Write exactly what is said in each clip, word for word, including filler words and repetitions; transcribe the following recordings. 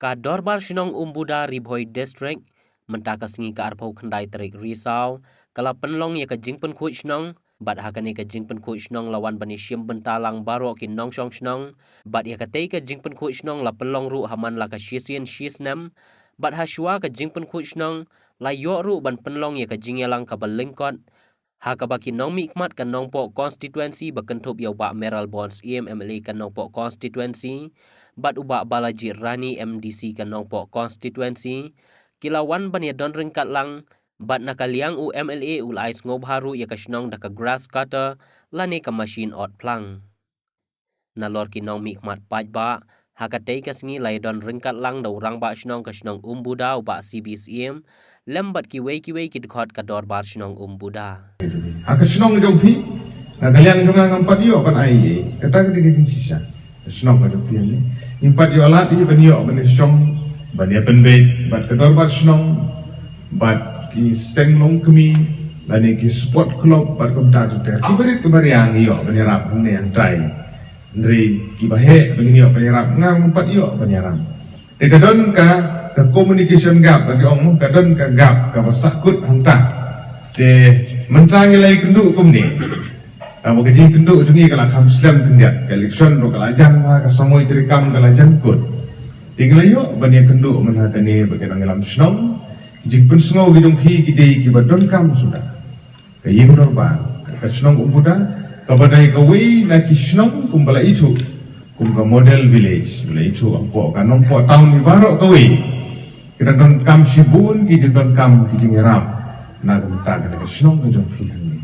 Ka Dorbar Shnong Umbuda, Ri Bhoi District, mynta ka sngi ka arphew khyndai tarik Risaw, ka la pynlong ïa ka jingpynkhuid shnong, bad ha kane ka jingpynkhuid shnong la wan ban ïashim bynta lang baroh ki nongshong shnong, bad ïa katei ka jingpynkhuid shnong la pynlong ruh ha man la ka shisien shisnem, bad ha shuwa ka jingpynkhuid shnong la ïoh ruh ban pynlong ïa ka jingïalang kaba lyngkot, ha kaba ki nongmihkhmat ka Nongpoh Constituency ba kynthup ïa u Bah Mayral Born Syiem, M L A ka Nongpoh Constituency, bad u Bah Balaji Rani, M D C ka Nongpoh Constituency, ki la wan ban ïadon ryngkat lang, bad na ka liang u M L A u la ai sngewbha ruh ïa ka shnong da ka grass cutter lane ka machine ot phlang. Nalor ki nongmihkhmat paidbah, ha katei ka sngi la ïadon ryngkat lang da u Rangbah Shnong ka shnong Umbuda, u Bah C B Syiem, lem bad kiwei kiwei ki dkhot ka Dorbar Shnong Umbuda. Ha ka shnong jong phi, na ka liang jong nga ngam pat ïoh ban ai ei, kata ka dei ka jingshisha. Ka shnong ka jong phi hangne, ngim pat ïoh lad ei ban ïoh ban ïashong, ban ïapynbeit bad ka Dorbar Shnong, bad ki seng longkmie, lane ki sport club, bad kumta ter ter. Ki barit ki baria ngi ïoh ban ïarap hangne hangtai. Hynrei kiba heh ba ngin ïoh ban ïarap, nga ngam pat ïoh ban ïarap. Te ka don ka, ka communication gap ba ki ong, ka don ka gap kaba sahkut hangta. Te mynta ngi la ïakynduh kumne, kaba ka jingkynduh jong ngi ka la kham slem khyndiat, ka election ruh ka la jan, ka samoi treikam ka la jan kut. Te ngi la ïoh ban ïakynduh mynta kane bad ki nongïalam shnong. Ki jingpynsngew ki jong phi ki dei kiba donkam suda. Ka ïing dorbar ka shnong Umbuda, kaba dei kawei na ki shnong kumba la ithuh kum ka model village, la ithuh hapoh ka Nongpoh town, baroh kawei ki dang donkam shibun ki jingdonkam, ki jingïarap na ka bynta kane ka shnong ka jong phi hangne.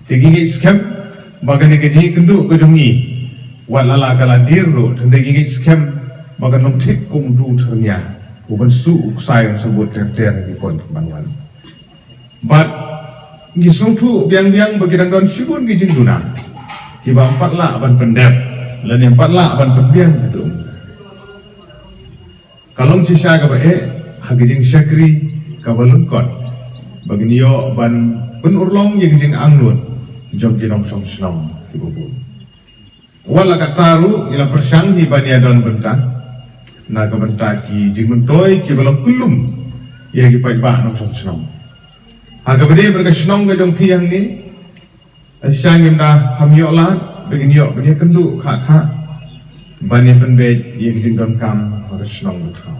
Te ngi ngeit skhem ba kane ka jingïakynduh ka jong ngi, wat la la ka la dier ruh, te ngi ngeit skhem ba kan long thik kum u du thyrnia, u ban suh u ksai, u ban sabut ter ter ha ki por ban wan. Bad ngi sngewthuh biang biang ba ki dang don shibun ki jingduna kiba ym pat lah ban pyndep lane ym pat lah ban pynbiang haduh. Ka long shisha kaba eh ha ka jingshakri kaba lyngkot ba ngin ïoh ban pynurlong ïa ka jingangnud jong ki nongshong shnong kiba bun. Wat la katta ruh ngi la pyrshang hi ban ïadon bynta na ka bynta ki jingmyntoi kiba long kyllum ïa ki paidbah nongshong shnong. Ha kaba dei bad ka shnong ka jong phi hangne, shisha ngim da kham ïoh lad ba ngin ïoh ban ïakynduh khah khah ban ïapynbeit ïa ki jingdonkam ha ka shnong ka thaw.